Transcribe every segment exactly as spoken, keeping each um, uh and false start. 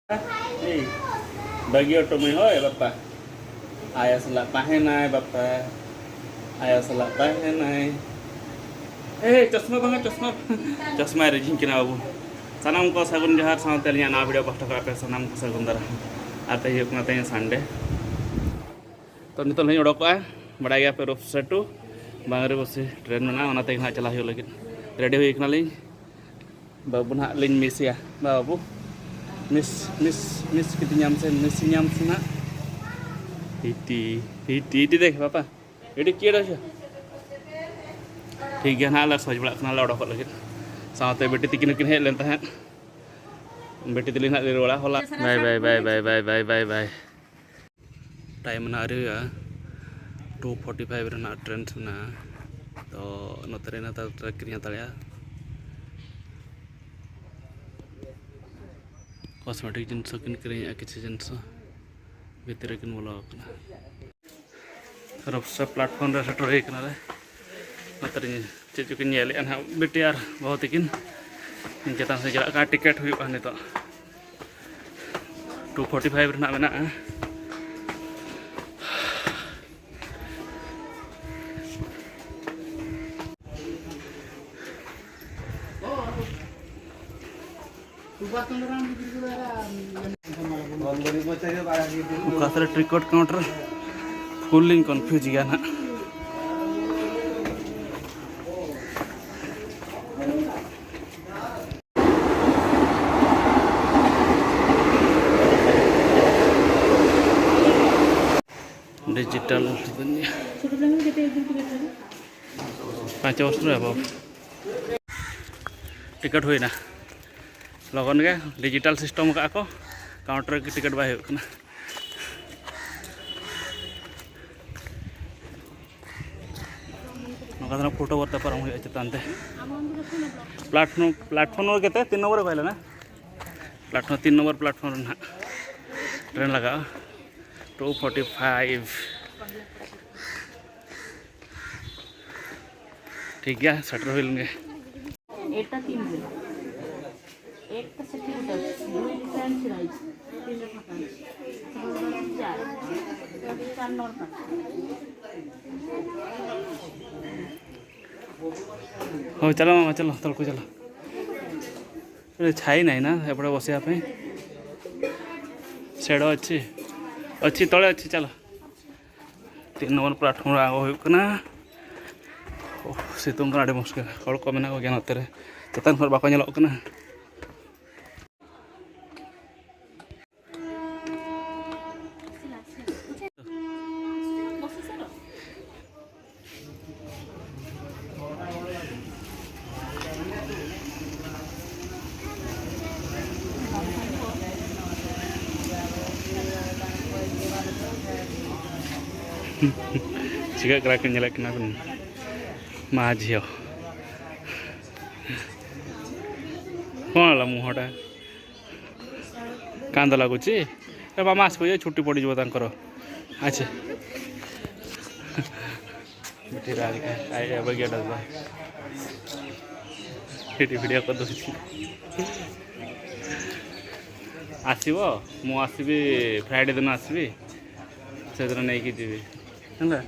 ᱮᱭ, ᱵᱟᱹᱜᱤ ᱦᱚᱴᱚ ᱢᱮ, ᱦᱳᱭ ᱵᱟᱯᱟ᱾ ᱟᱭᱳ ᱥᱟᱞᱟᱜ ᱛᱟᱦᱮᱱᱟᱭ ᱵᱟᱯᱟ, ᱟᱭᱳ ᱥᱟᱞᱟᱜ ᱛᱟᱦᱮᱱᱟᱭ᱾ ᱮᱭ, ᱪᱚᱥᱢᱟ ᱵᱟᱝᱟ, ᱪᱚᱥᱢᱟ᱾ ᱪᱚᱥᱢᱟᱭ ᱨᱮᱡᱤᱧ ᱠᱟᱱᱟ ᱵᱟᱹᱵᱩ᱾ ᱥᱟᱱᱟᱢ ᱠᱚ ᱥᱟᱹᱜᱩᱱ ᱡᱚᱦᱟᱨ, ᱥᱟᱶᱛᱮ ᱟᱹᱞᱤᱧᱟᱜ ᱱᱟᱣᱟ video ᱯᱟᱦᱴᱟ ᱠᱷᱚᱱ ᱟᱯᱮ ᱥᱟᱱᱟᱢ ᱠᱚ ᱥᱟᱹᱜᱩᱱ ᱫᱟᱨᱟᱢ᱾ ᱟᱨ ᱛᱮᱦᱮᱧ ᱦᱩᱭᱩᱜ ᱠᱟᱱᱟ ᱛᱮᱦᱮᱧ Sunday᱾ ᱛᱚ ᱱᱤᱛᱚᱜ ᱞᱤᱧ ᱚᱰᱚᱠᱚᱜᱼᱟ, ᱵᱟᱲᱟᱭ ᱜᱮᱭᱟ ᱯᱮ ᱨᱩᱯᱥᱟ to ᱵᱟᱝᱨᱤᱯᱚᱥᱤ train ᱢᱮᱱᱟᱜᱼᱟ, ᱚᱱᱟ ᱛᱮᱜᱮ ᱦᱟᱸᱜ ᱪᱟᱞᱟᱜ ᱦᱩᱭᱩᱜ ᱞᱟᱹᱜᱤᱫ᱾ Ready ᱦᱩᱭ ᱠᱟᱱᱟᱞᱤᱧ᱾ ᱵᱟᱹᱵᱩ ᱱᱟᱦᱟᱜ ᱞᱤᱧ miss ᱮᱭᱟ᱾ ᱵᱟᱹᱵᱩ, miss, miss, miss ᱠᱤᱫᱤᱧᱟᱢ ᱥᱮ, miss ᱤᱧᱟᱢ ᱥᱮ ᱱᱟᱦᱟᱜ? ᱦᱤᱴᱤ, ᱦᱤᱴᱤ, ᱦᱤᱴᱤ ᱫᱮᱠᱷ ᱵᱟᱯᱟ, ᱦᱤᱴᱤ ᱪᱮᱫ ᱦᱚᱪᱚ? ᱴᱷᱤᱠ ᱜᱮᱭᱟ ᱱᱟᱦᱟᱜ, ᱞᱮ ᱥᱚᱡᱽ ᱵᱟᱲᱟᱜ ᱠᱟᱱᱟ ᱞᱮ ᱚᱰᱚᱠᱚᱜ ᱞᱟᱹᱜᱤᱫ᱾ ᱥᱟᱶᱛᱮ ᱵᱤᱴᱤ ᱛᱤᱠᱤᱱ ᱦᱚᱸᱠᱤᱱ ᱦᱮᱡ ᱞᱮᱱ ᱛᱟᱦᱮᱸᱫ᱾ ᱵᱤᱴᱤ ᱛᱟᱹᱞᱤᱧ ᱱᱟᱦᱟᱜ ᱞᱤᱧ ᱨᱩᱣᱟᱹᱲᱟ ᱦᱚᱞᱟ᱾ Bye, bye, bye, bye᱾ Time ᱢᱟ ᱟᱹᱣᱨᱤ ᱦᱩᱭᱩᱜᱼᱟ᱾ Two forty five ᱨᱮᱱᱟᱜ train ᱢᱮᱱᱟᱜᱼᱟ᱾ ᱛᱚ ᱱᱚᱛᱮ ᱨᱮ ᱱᱮᱛᱟᱨ ᱠᱤᱨᱤᱧ ᱦᱟᱛᱟᱲᱮᱜᱼᱟ᱾ Cosmetic ᱡᱤᱱᱤᱥ ᱦᱚᱸ ᱠᱤᱱ ᱠᱤᱨᱤᱧᱮᱜᱼᱟ, ᱠᱤᱪᱷᱩ ᱡᱤᱱᱤᱥ ᱦᱚᱸ᱾ ᱵᱷᱤᱛᱤᱨ ᱨᱮᱠᱤᱱ ᱵᱚᱞᱚ ᱟᱠᱟᱱᱟ᱾ ᱨᱩᱯᱥᱟ platform ᱨᱮ ᱥᱮᱴᱮᱨ ᱦᱩᱭ ᱠᱟᱱᱟ ᱞᱮ᱾ ᱱᱚᱛᱮ ᱨᱮ ᱪᱮᱫ ᱪᱚᱠᱤᱱ ᱧᱮᱞᱮᱜᱼᱟ ᱱᱟᱦᱟᱜ, ᱵᱤᱴᱤ ᱟᱨ ᱵᱟᱹᱦᱩ ᱛᱤᱠᱤᱱ᱾ ᱤᱧ ᱪᱮᱛᱟᱱ ᱥᱮᱫ ᱪᱟᱞᱟᱜ ᱠᱟᱱᱟ, ᱴᱤᱠᱤᱴ ᱦᱩᱭᱩᱜᱼᱟ ᱱᱤᱛᱚᱜ᱾ Two forty five ᱨᱮᱱᱟᱜ ᱢᱮᱱᱟᱜᱼᱟ᱾ ᱚᱠᱟ ᱥᱮᱫ ᱨᱮ ᱴᱤᱠᱤᱴ counter? Full ᱞᱤᱧ confuse ᱜᱮᱭᱟ ᱱᱟᱦᱟᱜ᱾ Digital ᱫᱩᱱᱤᱭᱟᱹ᱾ ᱯᱟᱸᱪ ᱵᱚᱪᱷᱚᱨ ᱨᱮ ᱟᱵᱚ ᱴᱤᱠᱤᱴ ᱦᱩᱭᱱᱟ᱾ ᱞᱚᱜᱚᱱ ᱜᱮ digital system ᱟᱠᱟᱫᱼᱟ ᱠᱚ, counter ᱨᱮ ᱴᱤᱠᱤᱴ ᱵᱟᱭ ᱦᱩᱭᱩᱜ ᱠᱟᱱᱟ᱾ ᱱᱚᱝᱠᱟ ᱫᱚ ᱯᱷᱳᱴᱳ ᱵᱟᱨᱛᱟ ᱯᱟᱨᱚᱢ ᱦᱩᱭᱩᱜᱼᱟ ᱪᱮᱛᱟᱱ ᱛᱮ᱾ Platform, platform ᱨᱮ ᱠᱟᱛᱮ ᱛᱤᱱ ᱱᱚᱢᱵᱚᱨ ᱨᱮ ᱦᱩᱭ ᱞᱮᱱᱟ? Platform, ᱛᱤᱱ ᱱᱚᱢᱵᱚᱨ platform ᱨᱮ ᱱᱟᱦᱟᱜ train ᱞᱟᱜᱟᱜᱼᱟ᱾ Two forty five᱾ ᱴᱷᱤᱠ ᱜᱮᱭᱟ, ᱥᱮᱴᱮᱨ ᱦᱩᱭ ᱞᱮᱱ ᱜᱮ᱾ এটা তিন দিন, একটা সেটি দুই ফ্রেন্ড ছিল। ହଉ ଚାଲ ମାମା, ଚାଲ ତଳକୁ ଚାଲ। ଏଠି ଛାଇ ନାହିଁ ନା ଏପଟେ ବସିବା ପାଇଁ। ସେଡ଼ ଅଛି, ଅଛି, ତଳେ ଅଛି, ଚାଲ। ᱛᱤᱱ ᱱᱚᱢᱵᱚᱨ ᱯᱞᱟᱴᱯᱷᱚᱨᱢ ᱨᱮ ᱟᱬᱜᱚ ᱦᱩᱭᱩᱜ ᱠᱟᱱᱟ᱾ ᱳᱦ, ᱥᱤᱛᱩᱝ ᱠᱟᱱᱟ ᱟᱹᱰᱤ ᱢᱩᱥᱠᱤᱞ᱾ ᱦᱚᱲ ᱠᱚ ᱢᱮᱱᱟᱜ ᱠᱚᱜᱮᱭᱟ ᱱᱚᱛᱮ ᱨᱮ, ᱪᱮᱛᱟᱱ ᱠᱷᱚᱱ ᱵᱟᱠᱚ ᱧᱮᱞᱚᱜ ᱠᱟᱱᱟ᱾ ᱪᱤᱠᱟᱹᱜ ᱠᱟᱱᱟ ᱠᱤᱱ, ᱧᱮᱞᱮᱫ ᱠᱤᱱᱟ ᱵᱤᱱ? ᱢᱟ ᱡᱷᱤᱭᱳ, କ'ଣ ହେଲା ମୁହଁଟା? କାନ୍ଦ ଲାଗୁଛି? ଏ ମାମା ଆସିବ, ଏ ଛୁଟି ପଡ଼ିଯିବ ତାଙ୍କର। ଆଚ୍ଛା। ଏଠି ରାଗ-, ଆଇ-, ଆଇ-, ଆଇ-, ଆଇ-, ଏଠି ଭିଡ଼ିଓ କରିଦେଉଛି। ଆସିବ, ମୁଁ ଆସିବି, ଫ୍ରାଇଡ଼େ ଦିନ ଆସିବି, ସେଦିନ ନେଇକି ଯିବି ହେଲା।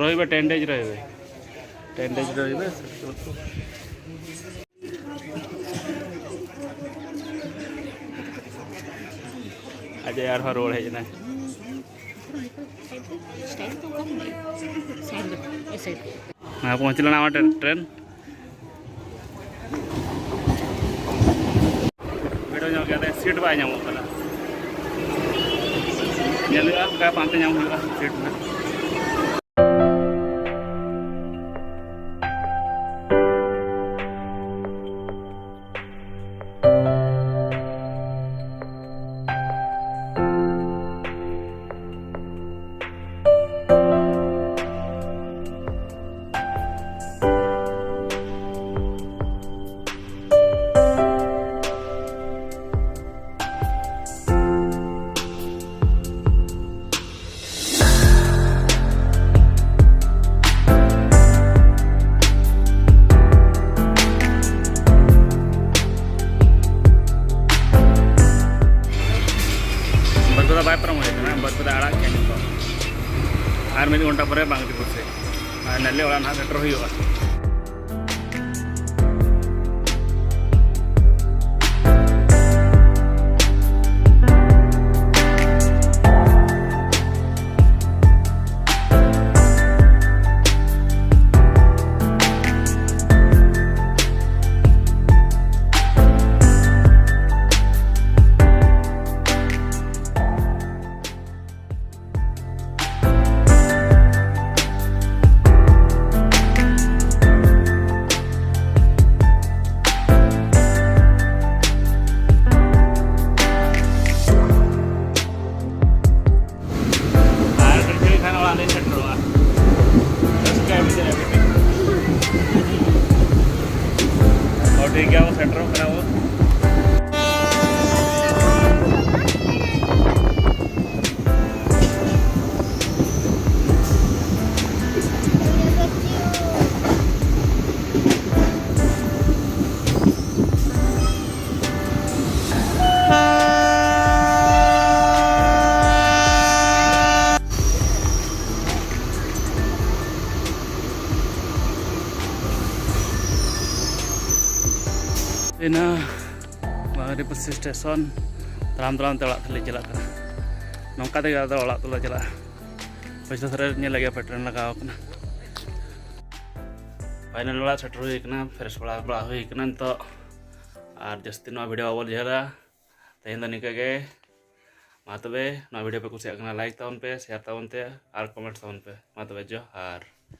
ରହିବେ, ଟେନ୍ ଡେଜ୍ ରହିବେ, ଟେନ୍ ଡେଜ୍ ରହିବେ। ᱟᱡ ᱟᱨᱦᱚᱸ ᱨᱩᱣᱟᱹᱲ ᱦᱮᱡ ᱮᱱᱟᱭ᱾ ᱦᱮᱸ, ᱯᱚᱦᱚᱸᱪ ᱞᱮᱱᱟ ᱟᱢᱟᱜ ᱴᱨᱮᱱ, ᱴᱨᱮᱱ᱾ ᱵᱷᱤᱲ ᱧᱚᱜ ᱜᱮᱭᱟ, ᱥᱤᱴ ᱵᱟᱭ ᱧᱟᱢᱚᱜ ᱠᱟᱱᱟ᱾ ᱧᱮᱞ ᱦᱩᱭᱩᱜᱼᱟ, ᱚᱠᱟ ᱯᱟᱱᱛᱮ ᱧᱟᱢ ᱦᱩᱭᱩᱜᱼᱟ ᱥᱤᱴ ᱨᱮᱱᱟᱜ᱾ ᱯᱟᱨᱚᱢ ᱦᱩᱭ ᱠᱟᱱᱟ, ᱵᱟᱹᱨᱯᱟᱫᱟ ᱟᱲᱟᱜ ᱠᱮᱫ ᱱᱤᱛᱚᱜ᱾ ᱟᱨ ᱢᱤᱫ ᱜᱷᱚᱱᱴᱟ ᱯᱚᱨᱮ ᱵᱟᱝ ᱨᱤᱯᱳᱨᱴ ᱥᱮᱫ ᱱᱟᱞᱮ ᱚᱲᱟᱜ ᱱᱟᱦᱟᱜ ᱥᱮᱴᱮᱨ ᱦᱩᱭᱩᱜᱼᱟ᱾ ᱟᱨ ᱠᱟᱹᱴᱤᱡ ᱠᱷᱟᱱ ᱚᱲᱟᱜ ᱞᱤᱧ ᱥᱮᱴᱮᱨᱚᱜᱼᱟ᱾ ᱨᱟᱹᱥᱠᱟᱹ ᱵᱩᱡᱷᱟᱹᱜᱼᱟ ᱠᱟᱹᱴᱤᱡ᱾ ᱦᱚᱸ, ᱴᱷᱤᱠ ᱜᱮᱭᱟ, ᱵᱚ ᱥᱮᱴᱮᱨᱚᱜ ᱠᱟᱱᱟ ᱵᱚ᱾ ᱤᱱᱟᱹ ᱵᱟᱝᱨᱤᱯᱟᱹᱥᱤ ᱥᱴᱮᱥᱚᱱ ᱛᱟᱲᱟᱢ ᱛᱟᱲᱟᱢ ᱛᱮ ᱚᱲᱟᱜ ᱛᱮᱞᱮ ᱪᱟᱞᱟᱜ ᱠᱟᱱᱟ᱾ ᱱᱚᱝᱠᱟ ᱛᱮᱜᱮ ᱟᱫᱚ ᱚᱲᱟᱜ ᱫᱚᱞᱮ ᱪᱟᱞᱟᱜᱼᱟ᱾ ᱯᱚᱭᱥᱟ ᱥᱮᱴᱮᱨ ᱧᱮᱞ ᱞᱟᱹᱜᱤᱫ ᱯᱮ, ᱴᱨᱮᱱ ᱞᱟᱜᱟᱣ ᱠᱟᱱᱟ᱾ ᱯᱷᱟᱭᱱᱟᱞ ᱚᱲᱟᱜ ᱥᱮᱴᱮᱨ ᱦᱩᱭ ᱠᱟᱱᱟ, ᱯᱷᱨᱮᱥ ᱵᱟᱲᱟ ᱵᱟᱲᱟ ᱦᱩᱭ ᱠᱟᱱᱟ ᱱᱤᱛᱚᱜ᱾ ᱟᱨ ᱡᱟᱹᱥᱛᱤ ᱱᱚᱣᱟ ᱵᱷᱤᱰᱤᱭᱳ ᱵᱟᱵᱚᱱ ᱡᱷᱟᱹᱞᱟ, ᱛᱮᱦᱮᱧ ᱫᱚ ᱱᱤᱝᱠᱟᱹ ᱜᱮ᱾ ᱢᱟ ᱛᱚᱵᱮ, ᱱᱚᱣᱟ ᱵᱷᱤᱰᱤᱭᱳ ᱯᱮ ᱠᱩᱥᱤᱭᱟᱜ ᱠᱟᱱᱟ, ᱞᱟᱭᱤᱠ ᱛᱟᱵᱚᱱ ᱯᱮ, ᱥᱮᱭᱟᱨ ᱛᱟᱵᱚᱱ ᱯᱮ ᱟᱨ ᱠᱚᱢᱮᱱᱴ ᱛᱟᱵᱚᱱ ᱯᱮ᱾ ᱢᱟ ᱛᱚᱵᱮ, ᱡᱚᱦᱟᱨ᱾